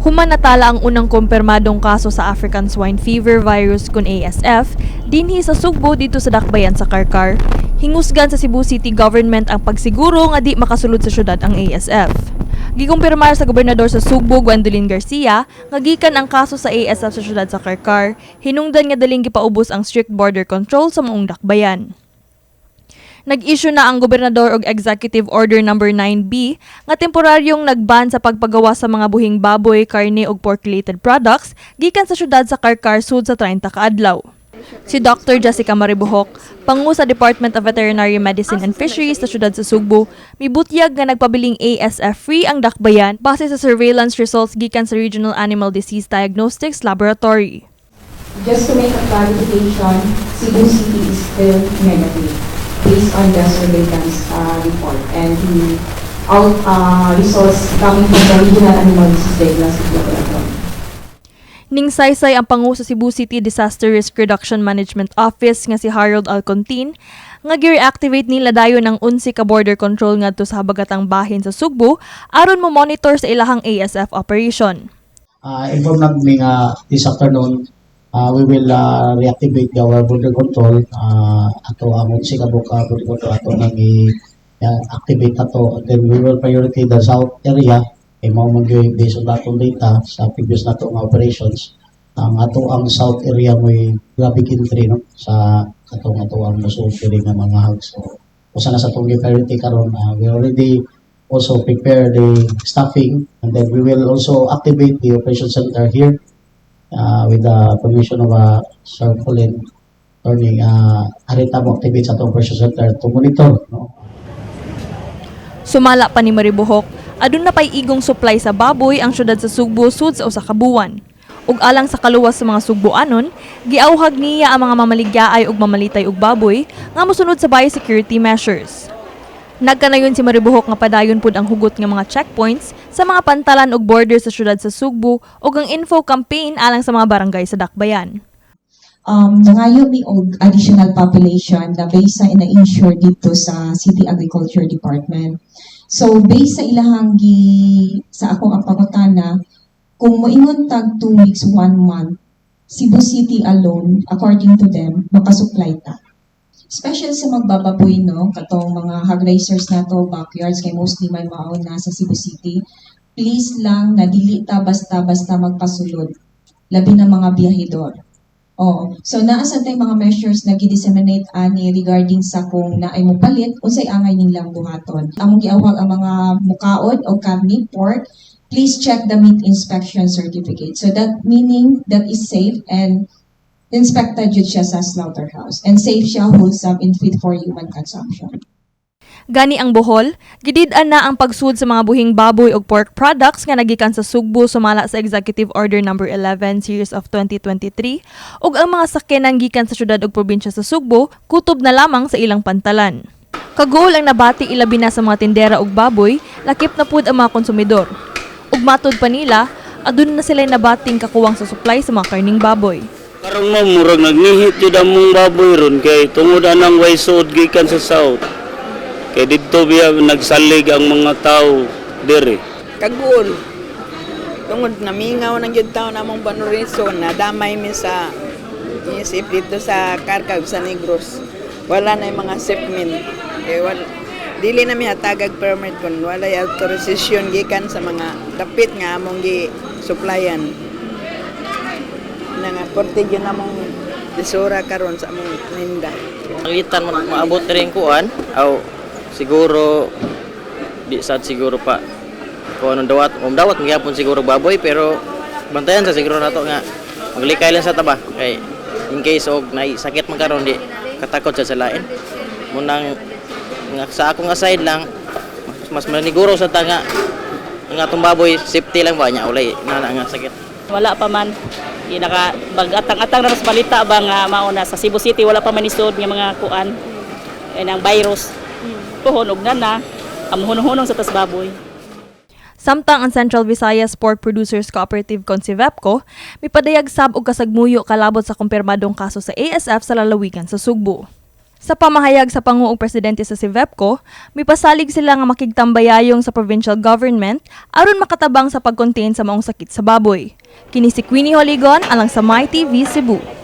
Human natala ang unang kumpirmadong kaso sa African Swine Fever virus kun ASF dinhi sa Sugbo didto sa dakbayan sa Carcar, hingusgan sa Cebu City Government ang pagsiguro nga di makasulod sa syudad ang ASF. Gikumpirmar sa gobernador sa Sugbo, Gwendolyn Garcia, nga gikan ang kaso sa ASF sa syudad sa Carcar, hinungdan nga daling gipaubos ang strict border control sa maong dakbayan. Nag-issue na ang gobernador og Executive Order number 9B nga temporaryong nagban sa pagpagawa sa mga buhing baboy, karne ug pork-related products gikan sa syudad sa Carcar sud sa 30 ka adlaw. Si Dr. Jessica Maribuhok, pangu sa Department of Veterinary Medicine and Fisheries sa syudad sa Sugbo, mibutyag nga nagpabiling ASF-free ang dakbayan base sa surveillance results gikan sa Regional Animal Disease Diagnostics Laboratory. Just to make a clarification, Cebu City is still negative based on the surveillance report and the out results coming from the Regional Animal Disease Diagnostic Laboratory. Ning saysay ang pangu sa Cebu City Disaster Risk Reduction Management Office nga si Harold Alcontin nga gi-reactivate nila dayon ang 11 ka border control ngadto sa habagatang bahin sa Sugbo aron mo monitor sa ilahang ASF operation. Inform na mi nga this afternoon we will reactivate our border control, ato ang 11 ka buok border control ato nang i-activate ato. Then we will priority the south area kay mao man gyud, based on atong data sa previous nato nga operations, ang ato ang south area mo'y grabe entry, no, sa katong ato ang musulod diri nga mga hogs. So usa na sa atong priority karon. We already also prepare the staffing and then we will also activate the operation center here with the permission of Sir Colin Attorney, arita mo activate sa atong operation center to monitor, no? Sumala pa ni Maribuhok, aduna pay igong supply sa baboy ang syudad sa Sugbo sud sa usa ka buwan. Ug alang sa kaluwas sa mga Sugboanon, giawhag niya ang mga mamaligyaay ug mamalitay og baboy nga mosunod sa biosecurity measures. Nagkanayon si Maribuhok nga padayon pud ang hugot nga mga checkpoints sa mga pantalan ug border sa syudad sa Sugbo ug ang info campaign alang sa mga barangay sa Dakbayan. Nangayo mi og additional population na based sa ina-ensure dito sa City Agriculture Department. So based sa ilahang gi sa akong ang pangutana, kung moingon tag 2 weeks, 1 month, Cebu City alone, according to them, makasupply ta. Especially sa magbababoy, no, katong mga hog raisers nato, backyards, kay mostly may mao na sa Cebu City. Please lang na dili ta basta-basta magpasulod. Labi na mga biyahidor. Oo. So naa sad tay mga measures na gi-disseminate ani regarding sa kung naay mopalit, unsay angay nilang buhaton. Among giawhag ang mga mukaon og karni, pork, please check the meat inspection certificate. So that meaning that is safe and inspected jud siya sa slaughterhouse and safe siya, wholesome and fit for human consumption. Gani ang Bohol, gidid-an na ang pagsud sa mga buhing baboy ug pork products nga nagikan sa Sugbo sumala sa Executive Order number 11 series of 2023 ug ang mga sakyanan gikan sa syudad ug probinsya sa Sugbo kutob na lamang sa ilang pantalan. Kaguol ang nabati ilabi na sa mga tindera og baboy, lakip na pud ang mga konsumidor. Ug matud pa nila, aduna na sila nabating kakuwang sa supply sa mga karning baboy. Karon, ma'am, murag nagnihit jud among baboy ron kay tungod anang way suod gikan sa south. Kay didto biya nagsalig ang mga tao diri. Kaguol. Tungod namingaw ng jud taon among Banoriso na damay mi sa isip dito sa Carcar sa Negros. Wala na yung mga shipment. Eh, wala, dili na mi hatagag permit kun walay authorization gikan sa mga dapit nga among gi supplyan. Na nga porte gyud among lisura karon sa among ninda. Panglitan man maabot rin kuan aw siguro di sad siguro pa kung anong dawat dawat magyapon siguro baboy, pero bantayan sa siguro nato nga maglikay lang sa taba kay in case og nay sakit man karon, di katakot sa lain munang nga sa akong aside lang, mas maniguro sa ta nga ang atong baboy safety lang ba niya, ulay na nga sakit. Wala pa man. Di naka bagatang-atang na mas balita ba nga mao na sa Cebu City wala pa man isod nga mga kuan eh, ang virus. Puhon og na na ang hunong-hunong sa tas baboy. Samtang ang Central Visayas Pork Producers Cooperative kon CVEPCO, mipadayag sab og kasagmuyo kalabot sa kumpirmadong kaso sa ASF sa lalawigan sa Sugbo. Sa pamahayag sa panguog presidente sa CEVEPCO, mipasalig sila nga makigtambayayong sa provincial government aron makatabang sa pag-contain sa maong sakit sa baboy. Kini si Queenie Holigon alang sa My TV Cebu.